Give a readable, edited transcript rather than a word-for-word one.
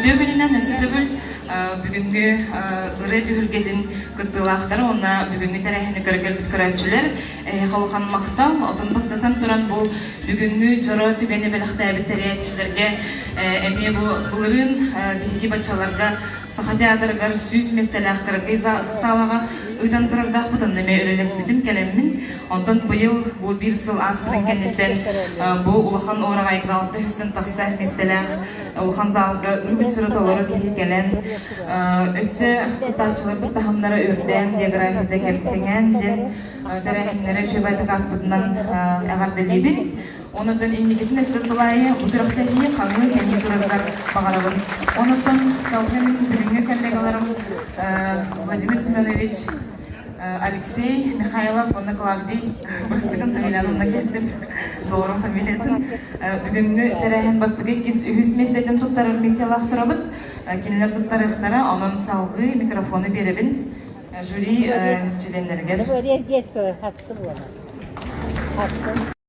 Үтүө күнүнэн өссө төгүл бүгүҥҥү ырыа түһүлгэтин кыттыылаахтара уонна бүгүҥҥү тэрээһини көрө кэлбит көрөөччүлэр эһиэхэ улахан махтал. Отон бастатан туран бу бүгүҥҥү дьоро түгэни бэлэхтээбит тэрийээччилэргэ эмиэ бу былырыын биһиги баччаларга Саха театрыгар 100 миэстэлээх кыракый саалаҕа ыытан турардаахпыт, онно эмиэ үлэлэспитим кэлэммин. Онтон быйыл бу биир сыл ааспытын кэнниттэн бу улахан уораҕайга 600 тахса миэстэлээх улахан залга ыы-быччары толору киһи кэлэн, өссө кыттааччыларбыт таһымнара үрдээн, географията кэҥээн диэн тэрээһиннэрэ үчүгэйдик ааспытынан эҕэрдэлиибин. Онутан инникитин өссө сыл аайы бу күрэхтэһии хаҥыы кэҥии турарыгар баҕарабын. Онуттан салгыы мин бүгүҥҥү коллегаларым Владимир Семенович, Алексей Михайлов уонна Клавдий Бастыгын фамилияны кэстим, доҕорум фамилиятын. Бүгүҥҥү тэрээһин бастакы иккис үһүс миэстэтин туттарар миссиялаах турабыт. Кинилэр туттарыахтара, онон салҕыы микрофону биэрэбин жюри чилиэннэригэр.